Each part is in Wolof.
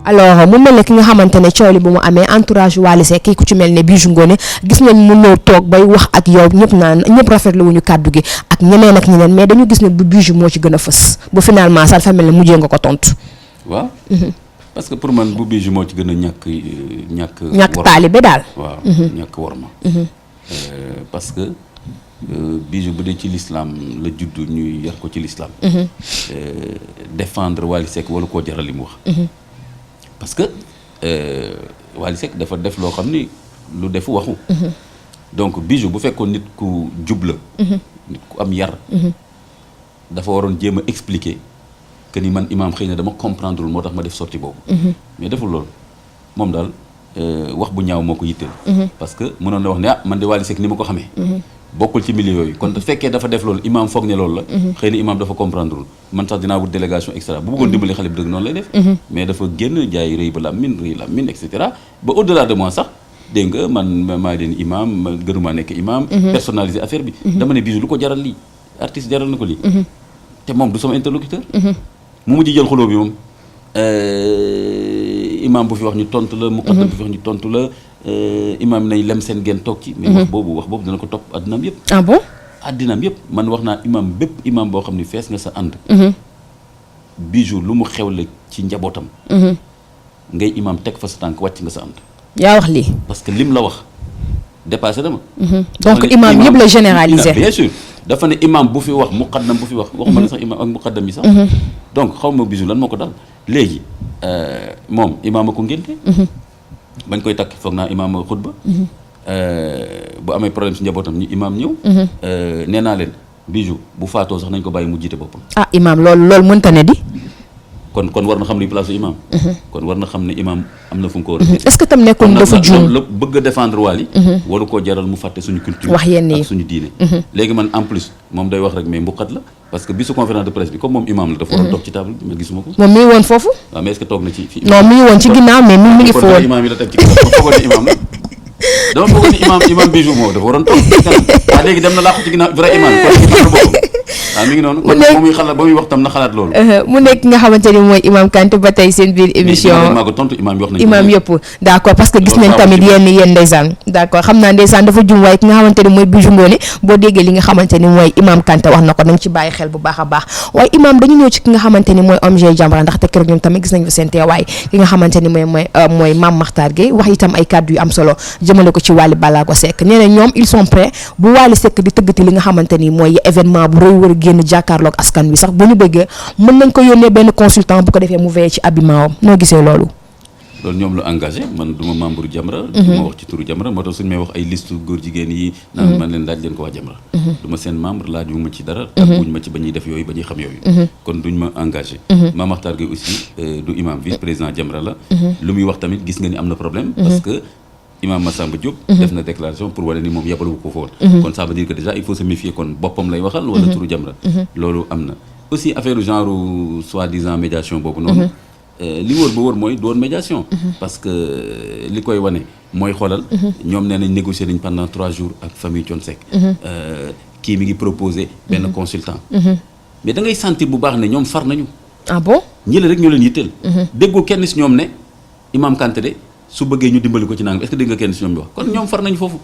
alors mu mel ne ki nga xamante ne coow li bu mu amee entourage Wally Seck kii ku ci mel ne Bijou Ngoné gis nañ mu ñëw toog bay wax ak yow ñëpp rafetlu wuñu kàddu gi ak ñeneen ak ñeneen mais dañu gis ne bu Bijou moo ci gën a fës bu finalement ça dafa mel ne mujjee nga ko tontu. waaw. parce que pour man bu Bijou moo ci gën a ñàkk taalibe daal. waaw ñàkk worma. parce que Bijou bu dee ci l'islam la juddu ñuy yar ko ci l'islam. défendre Wally Seck wala koo jaral li mu wax. parce que Wally Seck dafa def loo xam ni lu defu waxu. donc Bijou bu fekkoon nit ku jub la. nit ku am yar. dafa waroon jéem a expliquer que ni man imam xëy na dama comprendre moo tax ma def sortie boobu. mais deful loolu moom daal wax bu ñaaw moo ko yitteel. parce que mënoon na wax ne man de Wally Seck ni ma ko xamee. bokkul ci milieu yooyu kon te fekkee dafa def loolu imam foog ne loolu la. xëy na imam dafa comprendre man sax dinaa wut délégation extra bu bëggoon dimbali xale bi dëgg noonu lay def. mais dafa génn jaay rëy ba lamine et cetera ba au delà de moi sax dégg nga man maa ngi leen imam ma gënumaa nekk imam. personnaliser affaire bi. dama ne Bijou lu ko jaral lii artiste jaral na ko lii. te moom du sama interlocuteur. mu mujj jël xuloo bi moom imam bu fi wax ñu tontu la. muqaddam bu fi wax ñu tontu la. imam nañ lem seen genn toog ci. mais wax boobu dina ko topp addinaam yëpp. ah bon addinaam yëpp man wax naa imam bépp imam boo xam ne fees nga sa ànd. Bijou lu mu xewle ci njabootam. ngay imam teg fa sa tànk wàcc nga sa ànd. yaa wax lii. parce que lim la wax dépassé dama. donc imam yëpp la généraliser. bien sûr dafa ne imam bu fi wax muqaddam bu fi wax. waxuma la sax imam ak muqaddam yi sax. donc xaw ma Bijou lan moo ko dal léegi moom imam a ko ngénte. bañ koy takk foog naa imam xutba. bu amee problème si njabootam ñu imam ñëw. nee naa leen Bijou bu faatoo sax nañ ko bàyyi mu jiite boppam. ah imam loolu mënta ne di. kon war na xam luy place imam. kon war na xam ne imam am na fu mu ko war a. est-ce que tam nekkoon dafa juum la bëgg a défendre Wally. waru koo jaral mu fàtte suñu culture. wax yenn yi ak suñu diine. léegi man en plus moom day wax rek mais mbuqat la parce que bisu conférence de presse bi comme moom imam la dafa waroon toog ci table bi ma gisuma ko. moom mi ngi woon foofu. waaw mais est-ce que toog na ci fii. non mi ngi woon ci ginnaaw mais mi ngi foofu. imam yi la teg ci ginnaaw ma foogoon ne imam la dama foogoon ne imam Bijou moo dafa waroon toog ci kanam waaw léegi dem na làqu ci ginnaaw vrai imam kon imam la boppam. waaw mi ngi noonu kon ba muy xalaat ba muy wax tam na xalaat loolu. mu nekk nga xamante ni mooy imam Kanté ba tey seen biir émission. maa ko tontu imam yi wax nañu imam yëpp d' accord parce que gis nañ tamit yéen ndeysaan d' accord xam naa ndeysaan dafa jum waaye ki nga xamante ni mooy Bijou Ngoné boo déggee li nga xamante ni mooy imam Kanté wax na ko nañ ci bàyyi xel bu baax a baax waaye imam dañu ñëw ci ki nga xamante ni mooy ONG Jamra ndaxte keroog ñoom tamit gis nañ fa seen teewaay ki nga xamante ni mooy Mame Makhtar Gueye wax itam ay kàddu yu am solo jëmale ko ci Wally Ballago Seck nee na ñoom ils sont prêts bu Wally Seck di tëggati li nga xamante ni mooy événement bu rëy war a génn jàkkaarloog askan wi sax bu ñu bëggee mën nañ ko yónnee benn consultant bu ko defee mu veillé ci habillement am noo gisee loolu. loolu ñoom la engagé man du ma membre Jamra. du ma wax ci turu Jamra moo tax suñu may wax ay liste góor jigéen yi. naan man leen laaj leen ko waa Jamra. du ma seen membre laaj wu ma ci dara. tàgguwuñ ma ci ba ñuy def yooyu ba ñuy xam yooyu. kon duñ ma engagé. Mame Makhtar Gueye aussi du imam vice président Jamra la. lu muy wax tamit gis nga ni am na problème. parce que imam Massamba Diop. def na déclaration pour wane ni moom yabalu ko foon. kon ça veut dire que déjà il faut se méfier kon boppam lay waxal. wala turu Jamra. loolu am na aussi affaire genre soi-disant médiation boobu noonu. li wóor ba wóor mooy doon médiation. parce que li koy wane mooy xoolal. ñoom nee nañ négocier nañ pendant 3 jours ak famille Thione Seck. kii mi ngi proposé benn consultant. mais da ngay sentir bu baax ne ñoom far nañu. ah bon ñi la rek ñoo leen yitteel. déggoo kenn si ñoom ne imam Kanté de su bëggee ñu dimbali ko ci nangam est-ce que dégg nga kenn si ñoom bi wax kon ñoom far nañu foofu.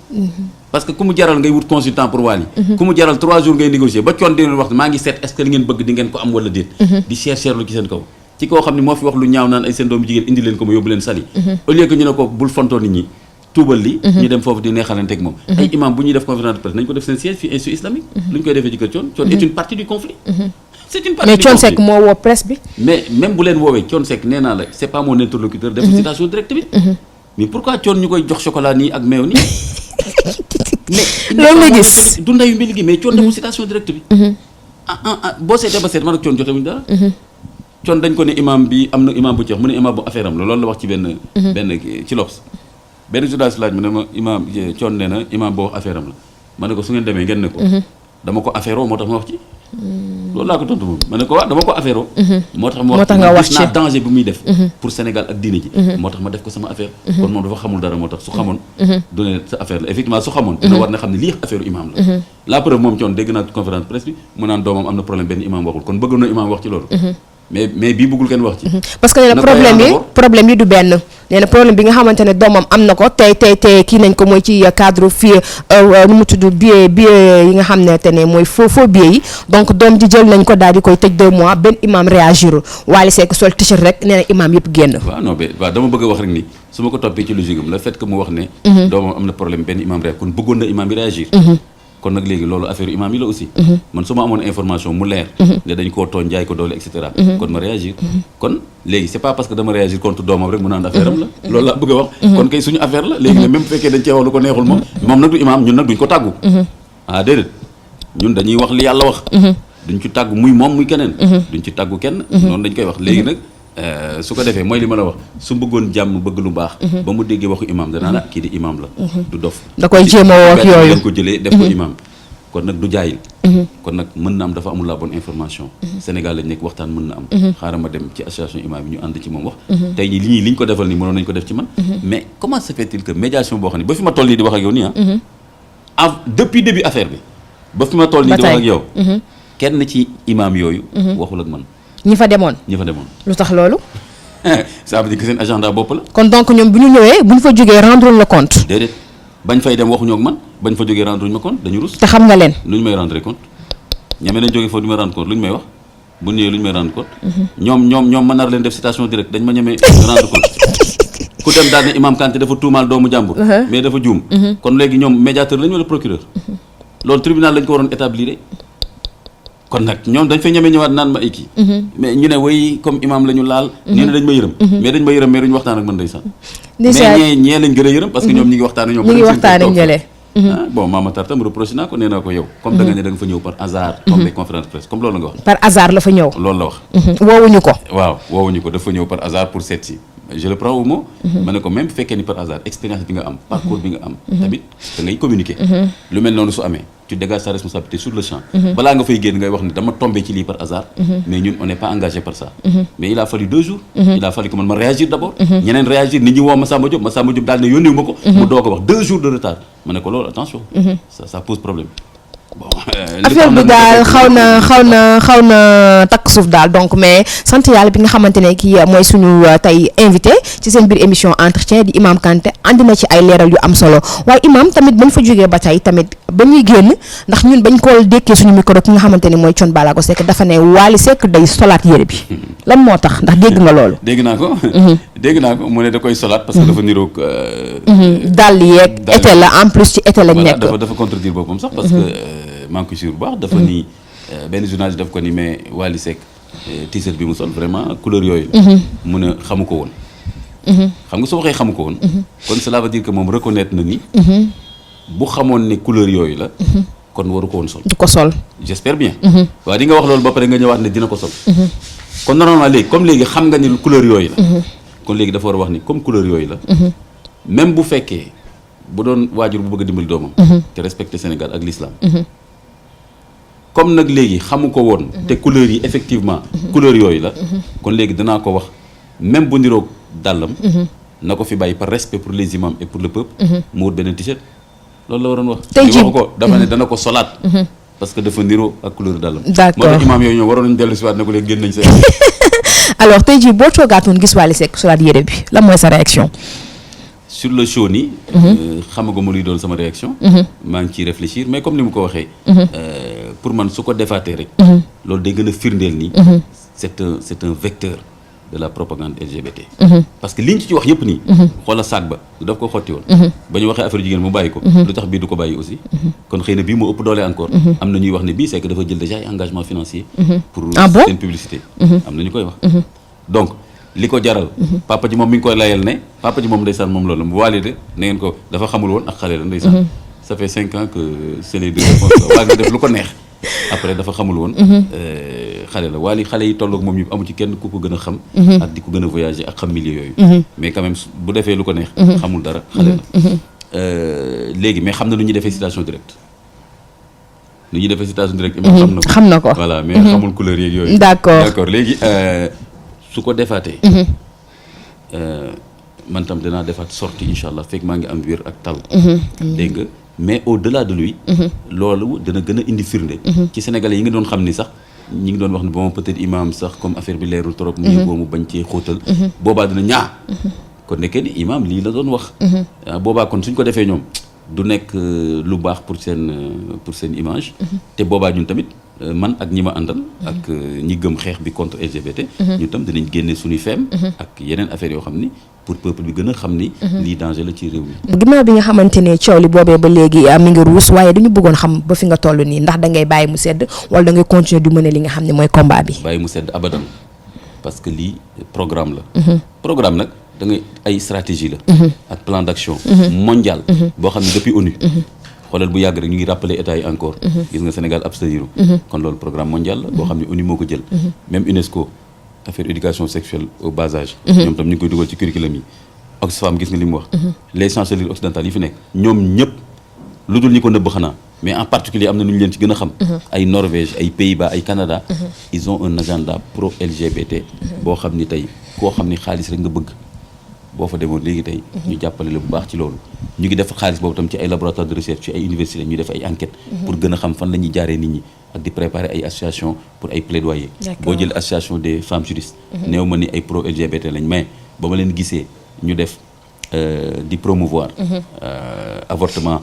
parce que ku mu jaral ngay wut consultant pour Wally. ku mu jaral 3 jours ngay négocier ba Thione di leen wax maa ngi seet est-ce que li ngeen bëgg di ngeen ko am wala déet. di chercher lu ci seen kaw. ci koo xam ne moo fi wax lu ñaaw naan ay seen doomu jigéen indi leen ko ma yóbbu leen sali. au lieu que ñu ne ko bul fontoo nit ñi tuubal li ñu dem foofu di neexalanteeg moom. ay imam bu ñuy def conférence de presse nañ ko def seen siège fii institut islamique. lu ñu koy defee ci kër Thione. Thione est une partie du conflit. c'est une partie mais du Thione conflit Seck moo woo presse bi. mais même bu leen woowee Thione Seck nee naa la c'est pas mon interlocuteur. def citation directe bi. mais pourquoi Thione ñu koy jox chocolat nii ak meew nii. loolu nga gis du ndayu mbir gi mais Thione deful citation directe bi. boo seetee ba seet man ak Thione jotewuñu dara. Thione dañ ko ne imam bi am na imam bu ci wax mu ne imam bu affaire am la loolu la wax ci benn ci L'Obs benn journaliste laaj mu ne ma imam Thione nee na imam boo wax affaire am la ma ne ko su ngeen demee ngeen ne ko dama ko affaire moo tax ma wax ci loolu laa ko tontu moom ma ne ko waaw dama ko affaire moo tax ma wax nga wax gis naa danger bu muy def pour Sénégal ak diine ji moo tax ma def ko sama affaire kon moom dafa xamul dara moo tax su xamoon du ne sa affaire la effectivement su xamoon dina war na xam ne lii affaire imam la la preuve moom Thione dégg naa conférence presse bi mu naan doomam am na problème benn imam waxul kon bëggoon na imam wax ci loolu mais bii bëggul kenn wax ci. parce que nee na problème yi du benn. nee na problème bi nga xamante ne doomam am na ko tey kii nañ ko mooy ci cadre fii nu mu tudd billet yi nga xam ne te ne mooy faux billet yi donc doom ji jël nañ ko daal di koy tëj 2 mois benn imam réagir Wally Seck sol t-shirt rek nee na imam yëpp génn. waaw non mais waaw dama bëgg a wax rek ni su ma ko toppee ci logique am le fait que mu wax ne. doomam am na problème benn imam réagir kon bëggoon na imam bi réagir. kon nag léegi loolu affaire imam yi la aussi. man su ma amoon information mu leer. ne dañ koo tooñ jaay ko doole et cetera. kon ma réagir. kon léegi c'est pas parce que dama réagir contre doomam rek mu naan affaire am la. loolu laa bëgg a wax. kon kay suñu affaire la léegi nag même bu fekkee dañ cee wax lu ko neexul moom nag du imam ñun nag duñ ko tàggu. Déedéet ñun dañuy wax li yàlla wax. duñ ci tàggu muy moom muy keneen. duñ ci tàggu kenn. noonu dañ koy wax léegi nag. su ko defee mooy li ma la wax su bëggoon jàmm bëgg lu baax. ba mu déggee waxu imam danaa la kii di imam la. du dof da koy jéem a woo ak yooyu ko jëlee def ko imam. kon nag du jaayil. kon nag mën na am dafa amul la bonne information. Sénégal lañ nekk waxtaan mën na am. xaaral ma dem ci association imam yi ñu ànd ci moom wax. tey ñi li ñu ko defal nii mënoon nañu ko def ci man. mais comment se fait-il que médiation boo xam ne ba fi ma toll nii di wax ak yow nii depuis début affaire bi ba fi ma toll nii di wax ak yow. kenn ci imam yooyu. waxul ak man. ñi fa demoon. lu tax loolu. ça veut dire que seen agenda bopp la. kon donc ñoom bu ñu ñëwee bu ñu fa jógee rendre le compte. déedéet bañ fay dem waxuñoo ak man bañ fa jógee rendre ma compte dañu rus. te xam nga leen. lu ñu may rendre compte ñame nañ jógee foofu du may rendre compte lu ñu may wax bu ñëwee lu ñu may rendre compte. ñoom mën naa leen def citation directe dañ ma ñeme rendre compte. ku dem daal ne Imam Kanté dafa tuumaal doomu jàmbur. mais dafa juum. kon léegi ñoom médiateur lañu wala procureur. loolu tribunal lañ ko waroon établir. kon nag ñoom dañ fay ñeme ñëwaat naan ma ay kii. mais ñu ne way comme imam la ñu laal. ñu ne dañ ma yërëm. mais dañ ma yërëm mais duñu waxtaan ak man ndeysaan. mais ñee lañ gën a yërëm parce que ñoom ñi ngi waxtaan ak ñoom. ñi ngi waxtaan ak ñële. bon Mama Tar tam reproché naa ko nee naa ko yow. comme da nga ne da nga fa ñëw par hasard. comme des conférences presse comme loolu la nga wax. par hasard la fa ñëw. loolu la wax. woowuñu ko. waaw woowuñu ko dafa ñëw par hasard pour seet si. je le prends au mot. ma ne ko même bu fekkee ni par hasard expérience bi nga am parcours bi nga am. tamit da ngay communiquer. lu mel noonu su amee tu dégages sa responsabilité sur le champ. balaa nga fay génn ngay wax ni dama tombé ci lii par hasard. mais ñun on n'est pas engagé par ça. mais il a fallu 2 jours. il a fallu que man ma réagir d'abord. ñeneen réagir nit ñi woo Massamba Diop daal ne yónniwu ma ko. mu doog a wax 2 jours de retard ma ne ko loolu attention. ça pose problème. bon affaire bi daal xaw na takk suuf daal donc mais sant yàlla bi nga xamante ne kii mooy suñu tey invité ci seen biir émission entretien di Imam Kanté andi na ci ay leeral yu am solo waaye imam tamit bañ fa jógee ba tey tamit ba ñuy génn ndax ñun bañ ko dékkee suñu micro ki nga xamante ne mooy Thione Ballago Seck dafa ne Wally Seck day solaat yére bi lan moo tax ndax dégg nga loolu. dégg naa ko mu ne da koy solaat parce que dafa niroog. dàll yeeg été la en plus ci été lañ nekk. dafa contredire boppam sax parce que. maa ngi ko suivre bu baax dafa ni benn journaliste daf ko ni mais Wally Seck t-shirt bi mu sol vraiment couleur yooyu la mu ne xamu ko woon xam nga soo waxee xamu ko woon kon cela veut dire que moom reconnaître na ni bu xamoon ne couleur yooyu la kon waru ko woon sol du ko sol j'espère bien waaw di nga wax loolu ba pare nga ñëwaat ne dina ko sol kon normalement léegi comme léegi xam nga ni couleur yooyu la kon léegi dafa war a wax ni comme couleur yooyu la même bu fekkee bu doon waajur bu bëgg a dimbali doomam te respecter Sénégal ak l'islam comme nag léegi xamu ko woon te couleurs yi effectivement couleurs yooyu la kon léegi danaa ko wax même bu niroog dàllam na ko fi bàyyi par respect pour les imams et pour le peuple mu wut beneen t-shirt loolu la waroon wax li waxu ko dafa ne dana ko solaat parce que dafa niroo ak couleur dàllam moo tax imam yooyu ñoom waroon nañu dellu si waat ne ko léegi génn nañ sa alors tey jii boo toogaatoon gis Wally Seck solaat yére bi lan mooy sa réaction sur le show nii xamaguma luy doon sama réaction maa ngi ciy réfléchir mais comme ni mu ko waxee pour man su ko defaatee rek loolu day gën a firndeel nii c'est un vecteur de la propagande LGBT parce que liñ ci wax yëpp nii xoola saag ba daf ko xotti woon ba ñu waxee affaire jigéen mu bàyyi ko lu tax bii du ko bàyyi aussi kon xëy na bii moo ëpp doole encore am na ñuy wax ne bii c'est que dafa jël déjà ay engagement financier pour seen publicité am na ñu koy wax donc li ko jaral papa ji moom mi ngi koy layal ne papa ji moom ndeysaan moom loolu mu Wally de na ngeen ko dafa xamul woon ak xale la ndeysaan ça fait 5 ans que c'est les deux réponses waa nga def lu ko neex après dafa xamul woon xale la Wally xale yi tolloog moom ñu amu ci kenn ku ko gën a xam ak di ko gën a voyager ak xam milieu yooyu mais quand même bu defee lu ko neex xamul dara xale la léegi mais xam na lu ñuy defee citation directe lu ñuy defee citation directe xam na ko voilà mais xamul couleur yeeg yooyu d'accord léegi su ko defaatee man tam danaa defaat sortie incha allah fekk maa ngi am wér ak tal dégg nga mais au delà de lui loolu dana gën a indi firnde ci sénégalais yi nga doon xam ni sax ñi ngi doon wax ne bon peut-être imam sax comme affaire bi leerul trop. mu yëgoo mu bañ cee xóotal. boobaa dina ñaa. kon nekkee ni imam lii la doon wax. boobaa kon suñ ko defee ñoom du nekk lu baax pour seen image. te boobaa ñun tamit man ak ñi ma àndal. ak ñi gëm xeex bi contre LGBT. ñun tam dinañ génne suñuy feem. ak yeneen affaires yoo xam ni pour peuple bi gën a xam ni. lii danger la ci réew mi. ginnaaw bi nga xamante ne coow li boobee ba léegi mi ngi ruus waaye dañu bëggoon xam ba fi nga toll nii ndax da ngay bàyyi mu sedd wala da ngay continuer du mën li nga xam ne mooy combat bi. bàyyi mu sedd abadan parce que lii programme la. programme nag da ngay ay stratégie la. ak plan d'action. mondial. boo xam ne depuis ONU. xoolal bu yàgg rek ñu ngi rappeler état yi encore. gis nga Sénégal abstenir. kon loolu programme mondial la boo xam ne ONU moo ko jël. même UNESCO affaire éducation sexuelle au bas âge. ñoom tam ñu ngi koy dugal ci curriculum yi. Oxfam gis nga li mu wax. les chancelleries occidentales yi fi nekk ñoom ñëpp lu dul ñi ko nëbb xanaa mais en particulier am na nu ñu leen ci gën a xam. ay Norvège ay Pays-Bas ay Canada. ils ont un agenda pro LGBT. boo xam ni tey koo xam ni xaalis rek nga bëgg. boo fa demoon léegi tey ñu jàppale la bu baax ci loolu ñu ngi def xaalis boobu tam ci ay laboratoire de recherche ci ay université ñu def ay enquête pour gën a xam fan la ñuy jaaree nit ñi ak di préparer ay association pour ay plaidoyer boo jël association des femmes juristes néew ma ni ay pro LGBT lañ mais ba ma leen gisee ñu def di promouvoir avortement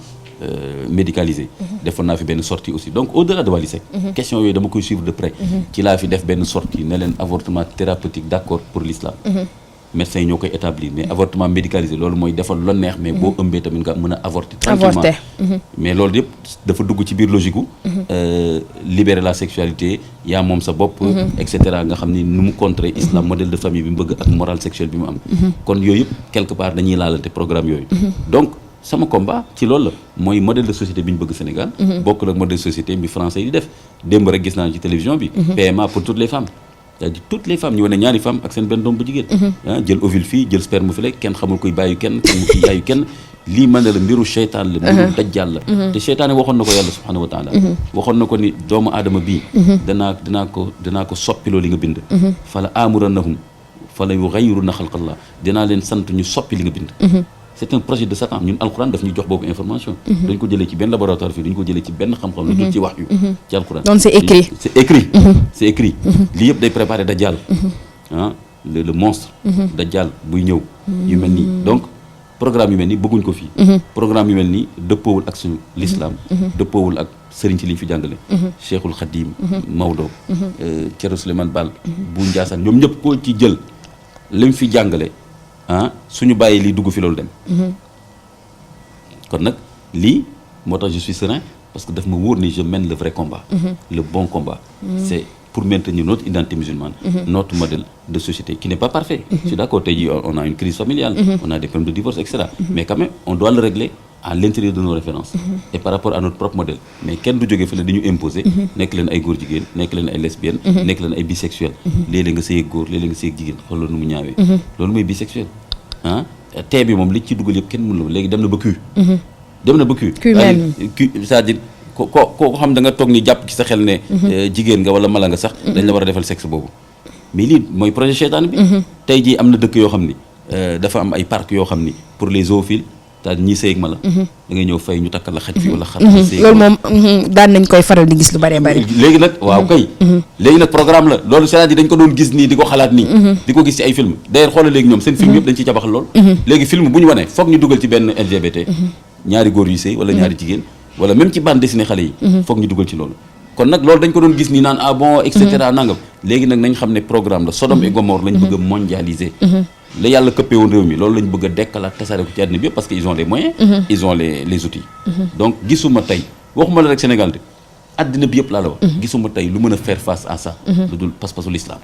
médicalisé defoon naa fi benn sortie aussi donc au-delà de Wally Seck question yooyu dama koy suivre de près ci laa fi def benn sortie ne leen avortement thérapeutique d'accord pour l'islam médecins yi ñoo koy établir mais avortement médicalisé loolu mooy defal lu la neex mais boo ëmbee tamit nga mën a avorter tranquillement mais loolu yëpp dafa dugg ci biir logique gu libérer la sexualité yaa moom sa bopp et cetera nga xam ni nu mu contrer islam modèle de famille bi mu bëgg ak morale sexuelle bi mu am kon yooyu yëpp quelque part dañuy laalante programme yooyu donc sama combat ci loolu la mooy modèle de société bi ñu bëgg Sénégal bokk la modèle de société bi français yi di def démb rek gis naa ci télévision bi PMA pour toutes les femmes c'est-à-dire toutes les femmes ñu wane ñaari femmes ak seen benn doom bu jigéen jël ovule fii jël sperme fii kenn xamul koy bàyyi kenn kenn mu koy yaayu kenn lii man la mbiru seytaan la mbiru dajjal la te seytaane waxoon na ko yàlla subhanahu wa taala waxoon na ko ni doomu aadama bii danaa ko soppiloo li nga bind fala amurannahum fala yughayyirunna xalqallah dinaa leen sant ñu soppi li nga bind c'est un projet de Satan ñun alxuraan daf ñu jox boobu information dañ ko jëlee ci benn laboratoire fii dañ ko jëlee ci benn xam-xam lu dul ci wax yu ci alxuraan donc c'est écrit lii yëpp day préparer dajjal le monstre dajjal buy ñëw yu mel nii donc programme yu mel nii bëgguñ ko fii programme yu mel nii dëppoowul ak suñu l'islam dëppoowul ak sëriñ ci li ñu fi jàngale Cheikhul Khadim Maodo Thierno Souleymane Baal bu Ndiassane ñoom ñëpp koo ci jël li mu fi jàngale suñu bàyyi lii dugg fi loolu dem kon nag lii moo tax je suis serein parce que daf ma wóor ni je mène le vrai combat le bon combat c'est pour maintenir notre identité musulmane notre modèle de société qui n'est pas parfait je suis d'accord tey jii on a une crise familiale on a des problèmes de divorce etc mais quand même on doit le régler à l'intérieur de nos références et par rapport à notre propre modèle mais kenn du jógee fële di ñu imposer nekk leen ay góor jigéen nekk leen ay lesbiennes nekk leen ay bisexuels léeg-léeg nga sëy góor léeg-léeg nga sëy jigéen xool loolu nu mu ñaawee loolu mooy bisexuel tee bi moom li ci dugal yëpp kenn mënu la léegi dem na ba cul c'est-à-dire ko xam da nga toog ni jàpp ci sa xel ne jigéen nga wala mala nga sax dañ la war a defal sexe boobu mais lii mooy projet seytaane bi tey jii am na dëkk yoo xam ni dafa am ay parcs yoo xam ni pour les zoophiles c'est-à-dire ñii sëy ak mala da ngay ñëw fay ñu takkal la xaj fi wala xar loolu moom daan nañ koy faral di gis lu bëree bëri léegi nag waaw kay léegi nag programme la loolu c'est-à-dire dañ ko doon gis nii di ko xalaat nii di ko gis ci ay film d'ailleurs xoolal léegi ñoom seen film yëpp dañ ciy jabaxal lool léegi film bu ñu wanee foog ñu dugal ci benn LGBT ñaari góor yu sëy wala ñaari jigéen wala même ci bande dessinée xale yi foog ñu dugal ci loolu kon nag loolu dañ ko doon gis nii naan ah bon et cetera nangam léegi nag nañ xam ne programme la Sodome et Gomorrhe lañ bëgg a mondialiser la yàlla këppee woon réew mi loolu lañ bëgg a dekkalaat tasaare ko ci àddina bi yëpp parce que ils ont les moyens ils ont les outils donc gisuma tey waxuma la rek Sénégal de àddina bi yëpp laa la wax gisuma tey lu mën a faire face à ça lu dul pas-pasu l'islam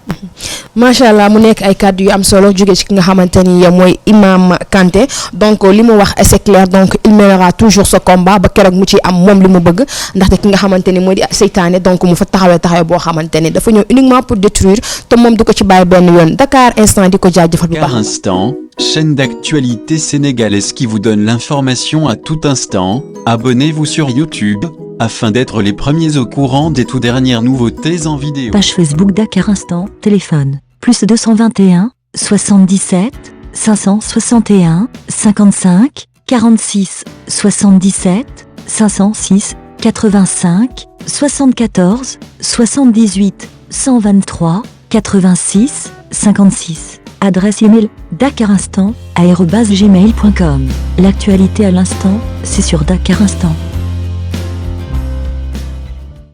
macha allah mu nekk ay kàddu yu am solo jóge ci ki nga xamante ni mooy Imam Kanté donc li mu wax c'est clair donc il mènera toujours ce combat ba keroog mu ci am moom li mu bëgg ndaxte ki nga xamante ni mooy di seytaane donc mu fa taxawee boo xamante ni dafa ñëw uniquement pour détruire te moom du ko ci bàyyi benn yoon Dakar Instant di ko jaajëfal bu baax. Dakar Instant, chaîne d'actualité sénégalaise qui vous donne l'information à tout instant. Abonnez-vous sur YouTube afin d'être les premiers au courant des tout dernières nouveautés en vidéo. Page Facebook Dakar Instant, téléphone, +221 77 561 55 46 77 506 85 74 78 123 86 56. Adresse email dakarinstant@gmail.com. L'actualité à l'instant, c'est sur Dakar Instant.